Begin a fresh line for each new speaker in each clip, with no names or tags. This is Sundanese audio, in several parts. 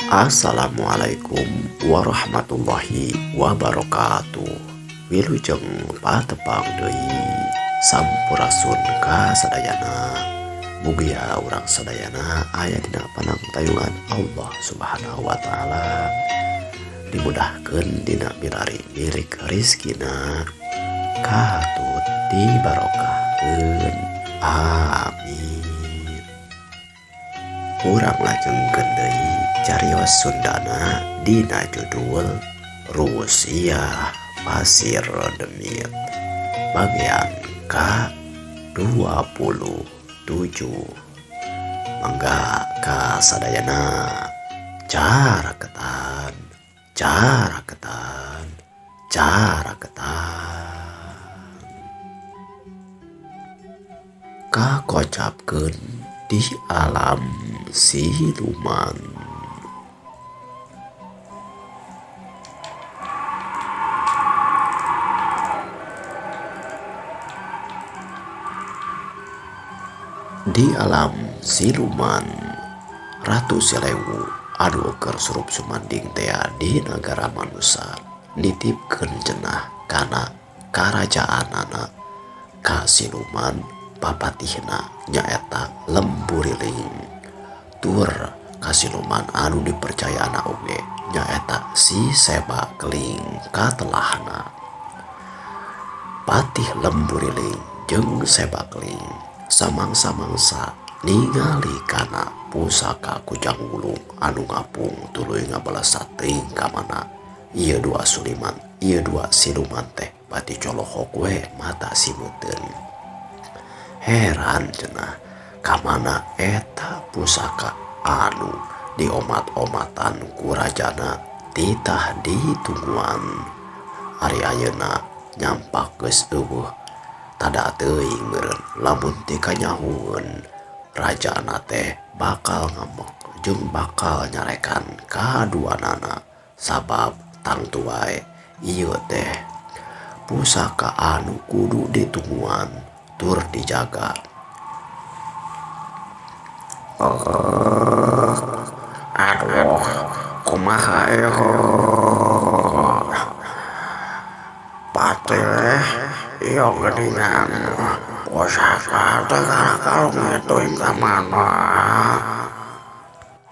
Assalamualaikum warahmatullahi wabarakatuh. Wilujeng patepang deui, sampurasun ka sadayana. Mugia urang sadayana aya dina panangtayungan Allah Subhanahu wa taala, dimudahkeun dina milari milik rizkina, katut dibarokahkeun, amin. Urang lajengkeun deui carios Sundana dina judul Rusiah Pasir Demit bagian ka 27. Mangga ka sadayana, caraketan, caraketan, caraketan. Kakocapkeun di alam siluman. Di alam siluman, Ratu Silewu anu keur surup sumanding tea di nagara manusa nitipkeun cenah kana karajaanana ka siluman papatihna, nyaeta Lemburiling, tur ka siluman anu dipercayana oge, nyaeta si Seba Keling katelahna. Patih Lemburiling jeung Seba Keling samangsa-mangsa ningali kana pusaka Kujang Wulung anu ngapung, tuluy ngabalasa teuing ka mana ieu dua suliman, ieu dua siluman teh, bati colohok we mata simeuteun. Heran cenah, ka mana eta pusaka anu diomat-omatan ku rajana titah ditungguan, ari ayeuna nyampak geus euweuh. Tada teuing meureun lamun teu kanyahoeun, rajana teh bakal ngamuk jeung bakal nyarekan kaduanana, sabab tangtu wae ieu teh pusaka anu kudu ditungguan tur dijaga.
Aduh, kumaha ieu? Patih, ieu geuningan pusaka teh kalungit teuing ka mana?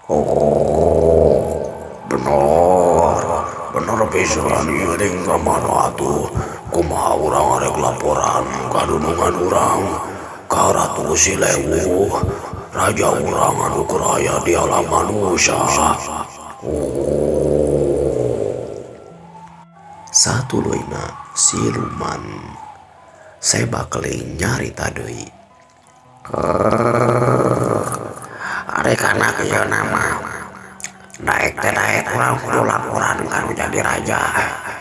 Oh, bener, bener pisan ieu, deing ka mana atuh? Kumaha urang arek laporan ka dunungan urang, ka Ratu Silewu, raja urang anu keur aya di alam manusia? Oh.
Satuluyna siluman Seba Keling nyarita deui.
Ari kana kieu mah, daek teh daek urang kudu laporan ka nu jadi raja,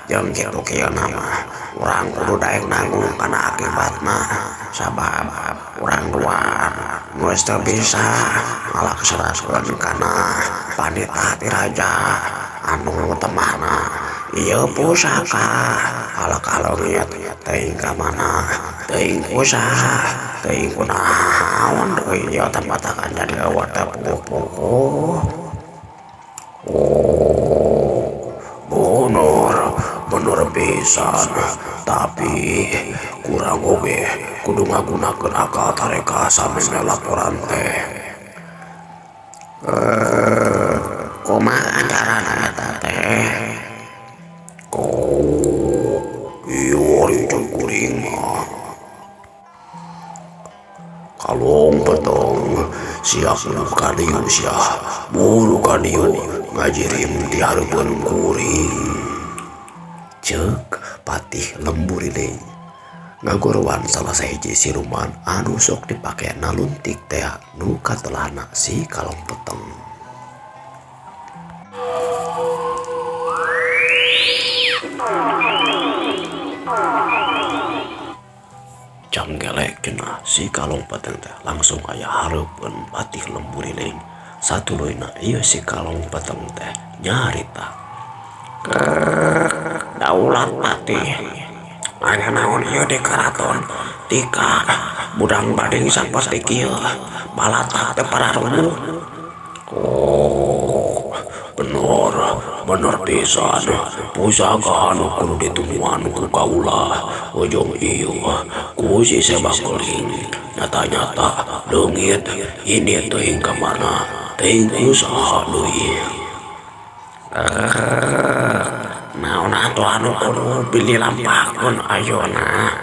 jeung kitu kieu mah urang kudu daek nanggung kana akibatna, sabab urang duaan geus teu bisa ngalaksanakeun kana panitah ti raja anu temahna ieu pusaka kalau kaleungit teuing ka mana, teuing ku saha, teuing kunaon deui ieu tempat akan jadi euweuh teu puguh-puguh. Oh, bener, bener pisan, tapi kurang oge kudu ngagunakeun akal tareka samemeh laporan teh.
Kumaha carana eta teh?
Oh, ieu ari ceuk kuring mah. Kalong peteng, sia kudu ka dieu sia, buru ka dieu ngajirim di hareupeun kuring.
Ceuk Patih Lemburiling ngagorowan salah sahiji siluman anu sok dipake naluntik tea nu katelahna si Kalong Peteng. Canggelek cenah si Kalong Peteng teh langsung aya hareupeun Patih Lemburiling. Satuluyna ieu si Kalong Peteng teh nyarita.
Daulat Patih, aya naon ieu di karaton tika budang bading saperti kieu, balatak teh pararubuh? Oh, bener.
Bener pisan pusaka anu kudu ditumuan ku kaula ujung ieu ku si Sebakeling nyata-nyata leungit ini teuing ka mana teuing ku saha deui.
Naon atuh anu kudu dilampahkeun ayeuna.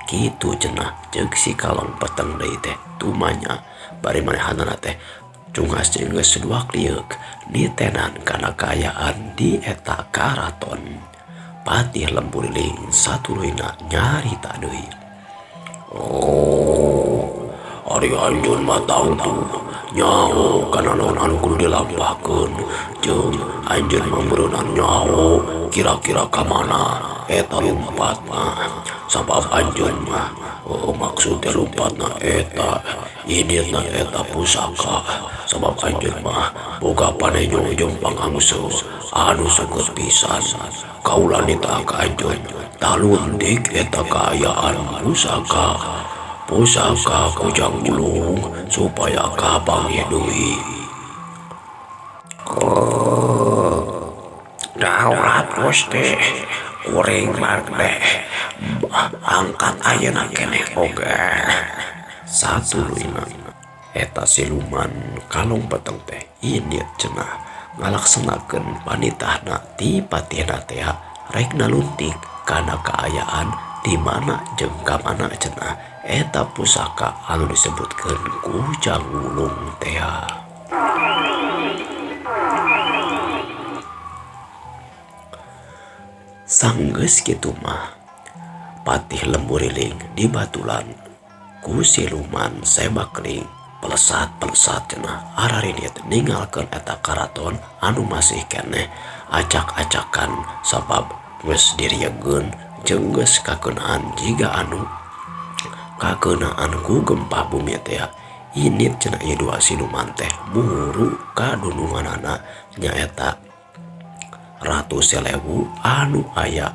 Kitu cenah ceuk si kalong peteng deui teh tumanya bari manehanana teh cungas ceungeus duak lieuk nitenan kana kaayaan di eta karaton. Patih Lembu Liling satuluyna nyarita deui. Oh, ari anjeun mah tangtu nyaho kana naon anu kudu dilampahkeun jeung anjeun mah meureunan nyaho kira-kira ka mana eta lumpatna sabab anjeun mah oh, maksud teh lumpatna eta inditna eta pusaka sabab anjeun mah boga panenyo jeung pangangse anu seukeut pisan kaula nitah ka anjeun taluntik eta kaayaan pusaka pusaka Kujang Wulung supaya kapanggih deui.
Oh, daulat Gusti kuring mah teh angkat ayeuna keneh oge.
Satuluyna eta siluman kalong peteng teh indit cenah ngalaksanakeun panitahna ti patihna teh rek naluntik kana kaayaan di mana jeung ka mana cenah eta pusaka anu disebutkeun Kujang Wulung teh. Sanggeus kitu mah Patih Lembu Liling dibatulan ku siluman Sebakeling pelesat-pelesat cenah ararinit ninggalkeun eta karaton anu masih keneh acak-acakan sabab geus diriegeun jeung geus kakeunaan jiga anu kakeunaan ku gempa bumi teh. Indit cenah ieu dua siluman teh muru ka dununganana nyaeta Ratu Selewu anu aya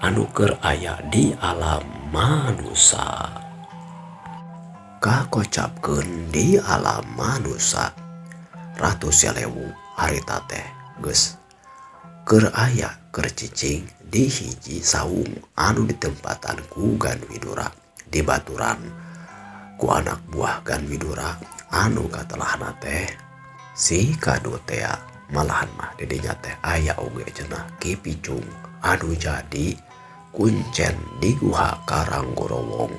anu keur aya di alam manusa. Kakocapkeun di alam manusa Ratu Selewu harita teh geus keur aya keur cicing di hiji saung anu ditempatan ku Ganwidura dibaturan ku anak buah Ganwidura anu katelahna teh si Kadu tea. Malahan mah didinya teh aya oge cenah Ki Picung anu jadi kuncen di guha Karanggorowong,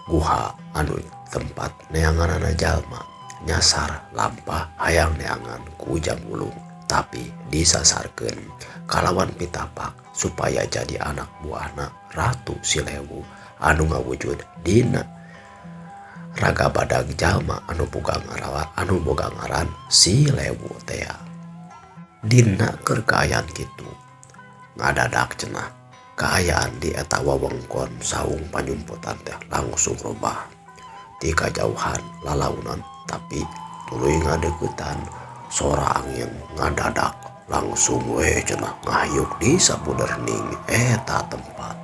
guha anu tempat neanganana jalma nyasar lampah hayang neangan Kujang Wulung tapi disasarkeun kalawan pitapak supaya jadi anak buahna Ratu Silewu anu ngawujud dina raga badag jalma anu boga ngarawa anu boga ngaran Silewu tea. Dina keur kaayaan kitu ngadadak cenah kaayaan di eta wewengkon saung panyumputan teh langsung robah ti kajauhan lalaunan tapi tuluy ngadeuketan sora angin ngadadak langsung we cenah ngahyuk di sabuderning eta tempat.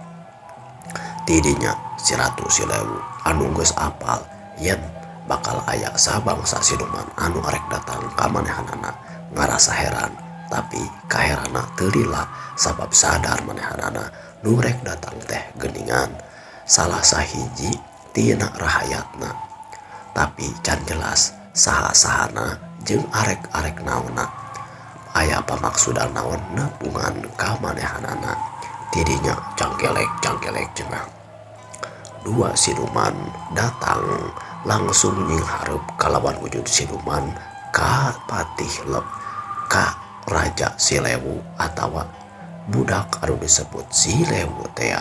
Tidinya si Ratu Silewu anu geus apal yen bakal aya sabangsa siluman anu arek datang ka manehanana ngarasa heran tapi kaherana teu lila sabab sadar manehanana nu rek datang teh geuningan salah sahiji tina rahayatna tapi can jelas saha-sahana jeung arek-arek naonna aya pamaksudan naon nepungan ka manehanana. Tidinya cangkelek-cangkelek cenah dua siluman datang langsung nyinghareup kalawan wujud siluman ka Patih Lep ka Raja Silewu atawa budak anu disebut Silewu tea.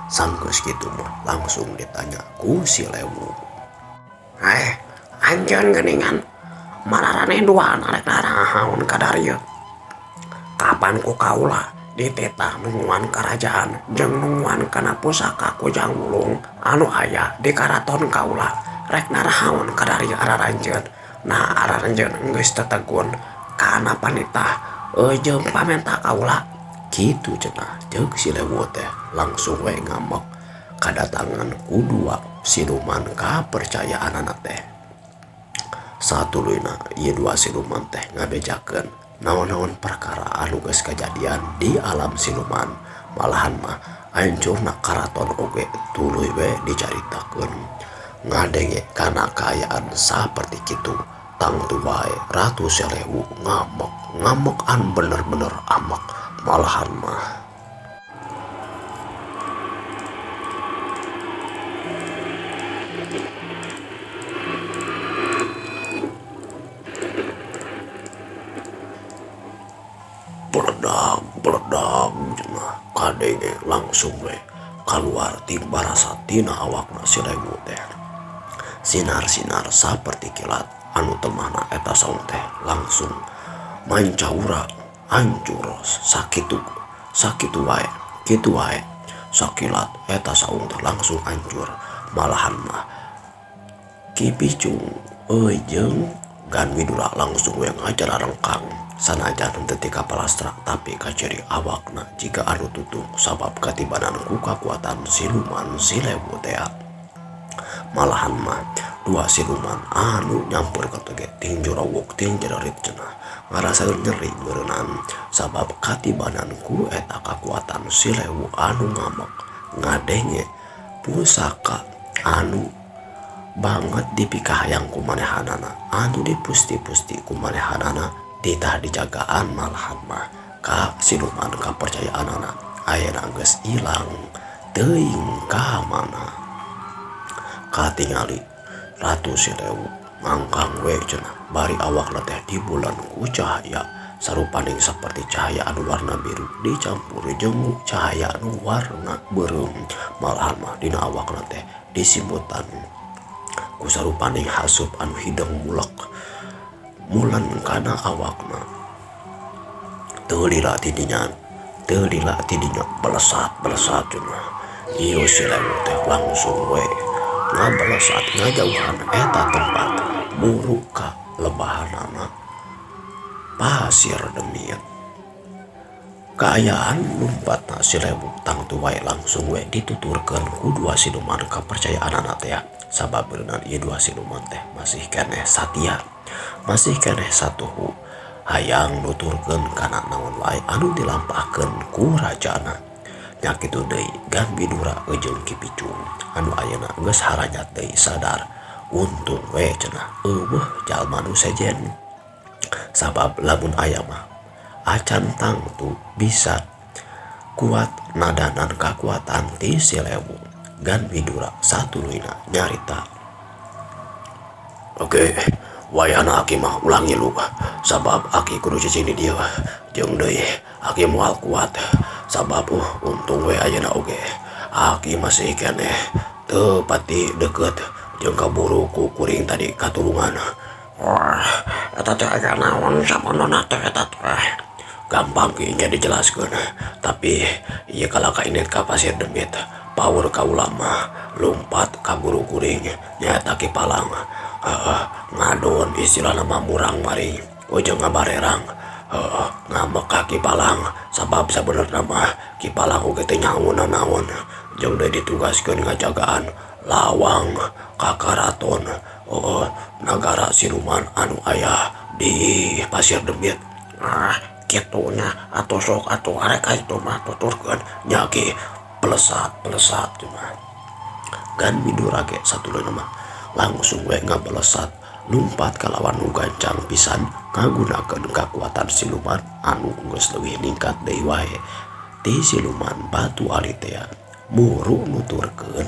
Sanggeus kitu mah langsung ditanya ku Silewu.
Anjeun geuningan mararaneh duaan arek narahaun ka darieu. Kapan ku kaula dititah nungguan karajaan jeung nungguan kana pusaka Kujang Wulung anu aya di karaton kaula rek narahaun ka darieu araranjeun. Nah araranjeun geus tetegun kana panitah jeung pamenta kaula.
Kitu cenah ceuk si Lewu teh langsung we ngamek kadatangan ku dua siluman kapercayaanana teh. Satuluyna ieu dua siluman teh ngabejakeun naon-naon perkara anu geus kajadian di alam siluman malahan mah ancurna karaton oge tuluy we dicaritakeun. Ngadenge kana kaayaan saperti kitu tangtu wae Ratu Selewu ngamek ngamek an bener-bener amek malahan mah. Beledag beledag cenah kadenge langsung we kaluar ti barasa tina awakna si Lewu teh. Sinar-sinar saperti kilat anu temahna eta saung teh langsung mancaura hancur sakitu sakitu wae kitu wae sakilat eta saung teh langsung hancur malahan mah Ki Picung euy jeung Gan Widura langsung we ngajararengkang sanajan henteu ti kapalastra tapi kaciri awakna jiga anu tutung sabab katibanan ku kakuatan siluman si Lewu tea. Malahan mah dua siluman anu nyamperkeun teh ge ting jurowok ting jererit cenah ngarasa nyeri meureunnan sabab katibanan ku eta kakuatan si Lewu anu ngamek ngadenge pusaka anu banget dipikahayang ku manehanana anu dipusti-pusti ku manehanana titah dijagaan malahan mah ka siluman kapercayaanana ayeuna geus ilang teuing ka mana. Katingali Ratu Silewu ngangkang we cenah bari awakna teh dibulan ku cahaya sarupaning saperti cahaya anu warna biru dicampur jeung cahaya anu warna beureum malahan mah dina awakna teh disimputan ku sarupaning hasup anu hideung mulek mulen kana awakna. Teu lila ti dinya teu lila ti dinya belesat belesat cenah ieu si Lewu teh langsung we ngabelesat ngajauhan eta tempat muru ka lebahanana pasir demit. Kaayaan lumpatna si Lewu tangtu wae langsung we dituturkeun ku dua siluman kapercayaanana teh sabab beunang ieu dua siluman teh masih keneh satia masih keneh satuhu hayang nuturkeun kana naon wae anu dilampahkeun ku rajana. Nya kitu deui Gan Widura jeung Ki Picung anu ayeuna geus haranyat deui sadar untung we cenah eueuh jalma nu sejen sabab lamun aya mah acan tangtu bisa kuat nadanan kakuatan ti si Lewu. Gan Widura satuluyna nyarita. Oke, wayahna aki mah ulah ngilu sabab aki kudu cicing di dieu jeung deui aki moal kuat sabab untung we ayeuna oge aki masih keneh teu pati deukeut jeung kaburu ku kuring tadi katulungan.
Wah, eta teh aya naon sabanona teh eta teh?
Gampang ki nya dijelaskeun tapi ieu kalaka inet ka pasir demit power ka ulama lumpat ka guru kuring nyaeta Ki Palang. Ngadon istilahna mah murang maring ujung ngabarerang ngamek ka Ki Palang sabab sabenerna mah Ki Palang oge teu nyaho nanaon jeung deui ditugaskeun ngajagaan lawang ka karaton nagara siluman anu aya di pasir demit.
Ah, kitu nya atuh sok atuh arek ka itu mah tuturkeun
nya ki pelesat pelesat mah. Gan Widura ge satuluyna mah langsung we ngabelesat lumpat kalawan nu gancang pisan ngagunakeun kakuatan siluman anu geus leuwih ningkat deui wae ti siluman batu ali tea muru nuturkeun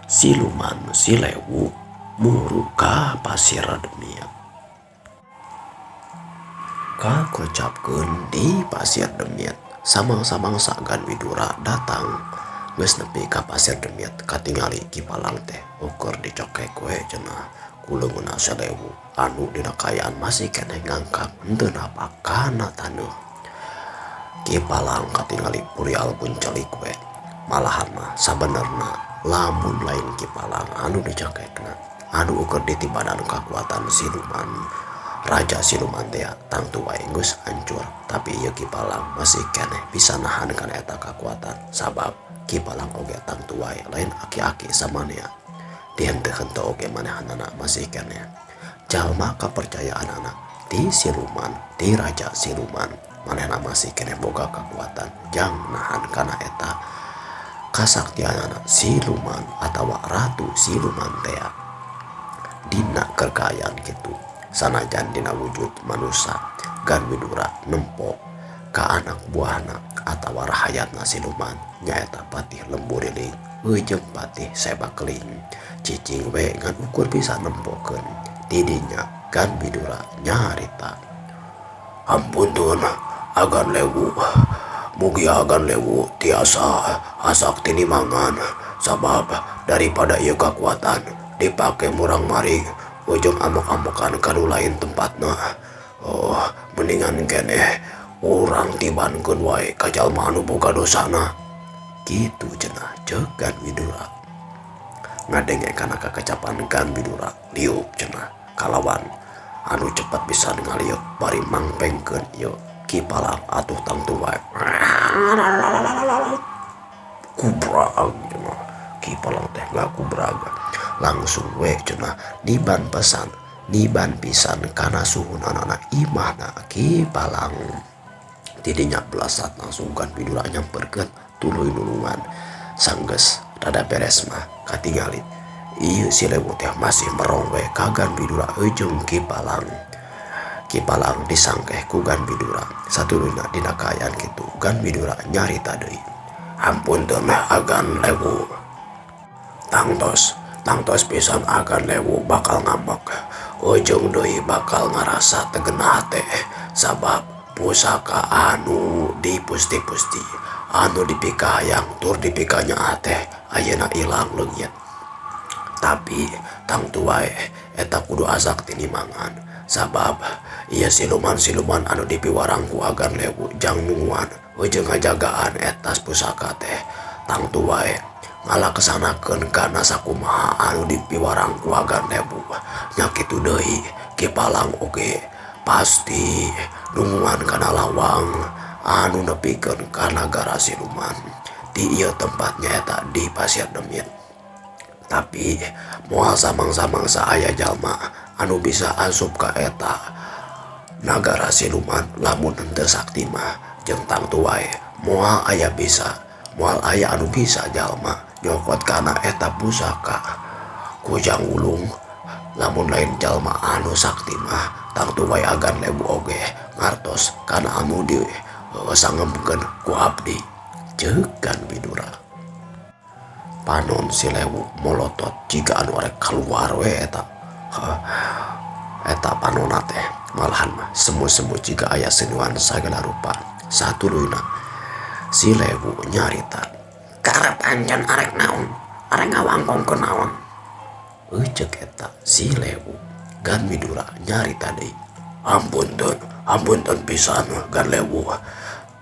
siluman si Lewu muru ka pasir demit. Kakocapkeun di pasir demit samang-samangsa Gan Widura datang geus nepi ka pasir demit katingali Ki Palang teh ukur dicokek we cenah ku leungeunna Selewu anu dina kaayaan masih keneh ngangkang henteu napak kana taneuh. Ki Palang katingali purial buncelik we malahan mah sabenerna lamun lain Ki Palang anu dicokekna anu ukur ditibanan kakuatan siluman Raja siluman tea tangtu wae geus hancur tapi ieu Ki Palang masih keneh bisa nahan kana eta kakuatan sabab Ki Palang oge tangtu wae lain aki-aki samanea. Dihenteu-henteu oge manehanana masih keneh jalma kapercayaanana ti siluman ti raja siluman manehna masih keneh boga kakuatan jang nahan kana eta kasaktianana siluman atawa ratu siluman tea. Dina keur kaayaan kitu sanajan dina wujud manusa Gan Widura nempo ka anak buahna atawa rahayatna siluman nyaeta Patih Lemburiling jeung Patih Sebakeling cicing we ngan ukur bisa nempokeun tidinya Gan Widura nyarita. Hapunten Agan Lewu, mugi Agan Lewu tiasa asak tinimangan sabab daripada ieu kakuatan dipake murang-maring ujung amok-amokan ka nu lain tempatna. Oh, mendingan keneh urang tibankeun wae ka jalma anu boga dosana. Kitu cenah ceuk Gan Widura. Ngadenge kana kakecapan Gan Widura liuk cenah kalawan anu cepet pisan ngaliuk bari mangpengkeun ieu Ki Palang atuh tangtu wae. Kubrag cenah Ki Palang teh ngakubrag langsung we cenah niban pesan niban pisan kana suhunanana imahna Ki Palang. Tidinya belasat langsung Gan Widura nyamperkeun tuluy nulungan sanggeus rada beres mah katingali ieu si Lewu teh masih merong we ka Gan Widura jeung Ki Palang. Ki Palang disangkeh ku Gan Widura satuluyna dina kaayaan kitu Gan Widura nyarita deui. Hapunten Agan Lewu, tangtos tangtos pisan Agan Lewu bakal ngambek ujung deui bakal ngarasa teu genah hate sabab pusaka anu dipusti-pusti anu dipikahayang tur dipikanyaah teh ayeuna ilang leungit. Tapi tangtu wae eta kudu asak tinimangan sabab ieu siluman-siluman anu dipiwarang ku Agan Lewu jang nunguan jeung ngajagaan eta pusaka teh tangtu wae ngalaksanakeun kana sakumaha anu dipiwarang ku Agan Lewu. Nya kitu deui Ki Palang oge pasti nunguan kana lawang anu nepikeun ka nagara siluman di ieu tempat nyaeta di Pasir Demit. Tapi moal samang-samangsa aya jalma anu bisa asup ka eta nagara siluman lamun henteu sakti mah jeung tangtu wae moal aya bisa moal aya anu bisa jalma nyokot kana eta pusaka Kujang Wulung lamun lain jalma anu sakti mah tangtu wae Agan Lewu oge ngartos kana anu di sangemkeun ku abdi ceuk Gan Widura. Panon si Lewu molotot jiga anu arek kaluar we eta. Eta panonna teh malahan mah semu-semu jiga aya seniwan sagala rupa. Satuluyna si Lewu nyarita.
Karep anjeun arek naon? Arek ngawangkongkeun naon?
Ceuk eta si Lewu. Gan Widura nyarita deui. Hapunten, hapunten pisan Gan Lewu.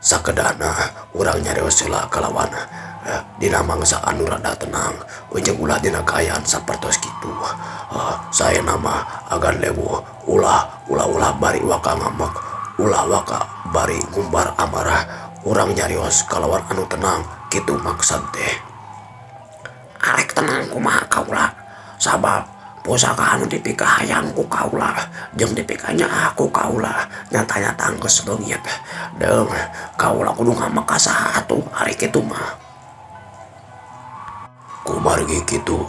Sakedana urang nyarios heula kalawan dina mangsa anu rada tenang jeung ulah dina kaayaan sapertos kitu. Saena mah Agan Lewu ulah ulah ulah bari waka ngambek, ulah waka bari ngumbar amarah. Urang nyarios kalawan anu tenang kitu maksad teh.
Arek tenang kumaha kaula sabab pusaka anu dipikahayang ku kaula jeung dipikanyaah ku kaula nyata-nyata geus leungit. Deung kaula kudu ngambek ka saha atuh ari kitu mah.
Kumargi kitu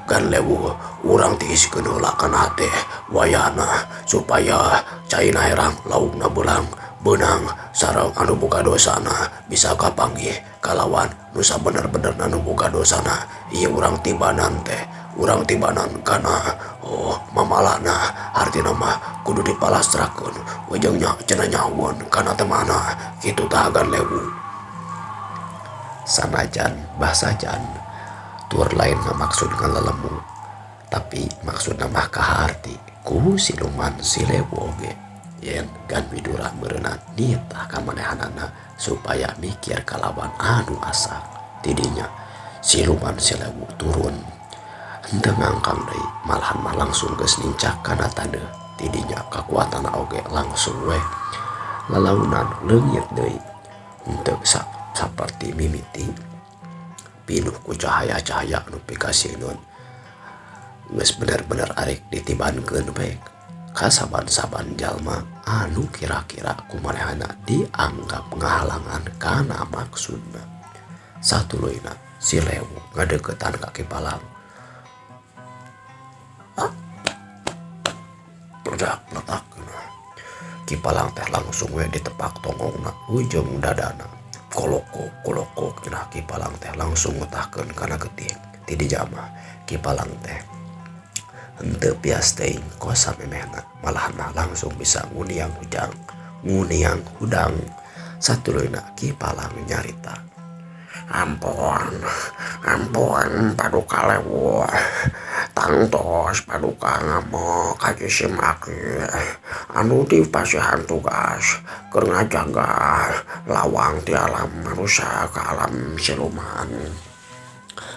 Gan Lewu urang tiiskeun heula kana hate wayahna supaya caina herang laukna belang beunang sareng anu boga dosana bisa kapanggih kalawan nu sabener-benerna nu boga dosana. Ieu urang tibanan teh urang tibanan kana oh mamalana hartina mah kudu dipalastrakeun ujung nya cenah nyahoeun kana temana kitu tah Agan Lewu. Sanajan basajan tur lain ngamaksud ngalelemu tapi maksudna mah kaharti ku siluman si Lewu oge yen Gan Widura meureunna nitah ka manehanana supaya mikir kalawan anu asak. Tidinya siluman si Lewu turun henteu ngangkang deui malahan mah langsung geus nincak kana taneuh. Tidinya kakuatanna oge langsung weh lalaunan leungit deui henteu saperti mimiti pinuh ku cahaya-cahaya nu pikasieun geus bener-bener arek ditibankeun we ka saban-saban jalma anu kira-kira ku manehna dianggap ngahalangan kana maksudna. Satuluyna si Lewu ngadeuketan ka Ki Palang. Pledak-pledak Ki Palang teh langsung we ditepak tonggongna ujung dadana. Kolokok kolokok cenah Ki Palang teh langsung ngetahkeun kana getih. Ti dijamah Ki Palang teh henteu pias teuing kos samemehna malahan mah langsung bisa nguniang hujang nguniang hudang. Satuluyna Ki Palang nyarita.
Ampun, ampun paduka Lewu. Tangtos paduka ngamuk ka Cisimaki anu dipasihan tugas keur ngajaga lawang ti alam manusia ka alam siluman.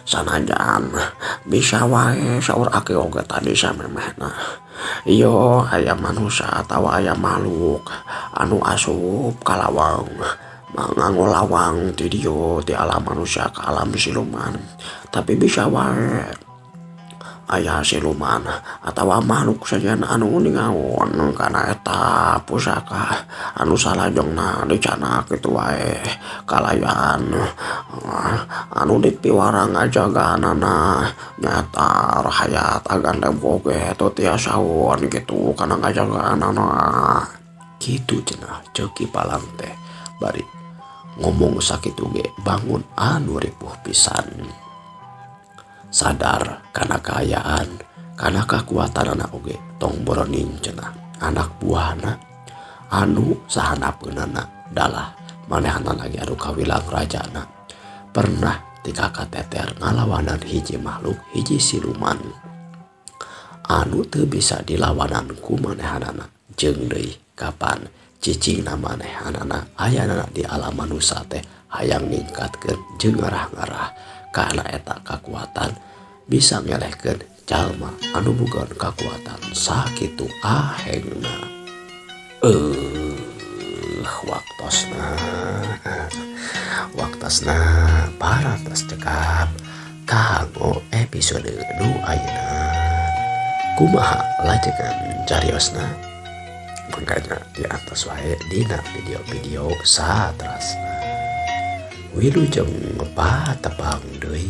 Sanajan bisa wae saur aki oge tadi samemehna. Ieu aya manusia atawa aya makhluk anu asup ka lawang nganggo lawang ti dieu ti alam manusia ka alam siluman. Tapi bisa wae aya siluman atawa makhluk sejen anu ningaon kana eta pusaka anu salajengna dicanak kitu wae kalayan anu dipiwarang ngajagaanana nyaeta rahayat agan Lewu oge teu tiasaeun kitu kana ngajagaanana.
Kitu cenah ceuk Ki Palang teh bari ngomong sakitu ge bangun anu ripuh pisan. Sadar kana kaayaan kana kakuatanana oge tong boroning cenah anak buahna anu sahanapeunana dalah manehna lagi anu kawilang rajana pernah tika kateter ngalawanan hiji makhluk hiji siluman anu teu bisa dilawanan ku manehanana jeung deui kapan cicingna manehanana ayanana di alam manusia teh hayang ningkatkeun jeung ngarah-ngarah kana eta kakuatan bisa ngelehkeun jalma anu boga kakuatan sakitu ahengna. Waktosna parantos cekap kanggo episode nu ayeuna. Kumaha lajengan cariosna? Makanya diantos wae dina video-video satrasna. Wilujeng patepang deui.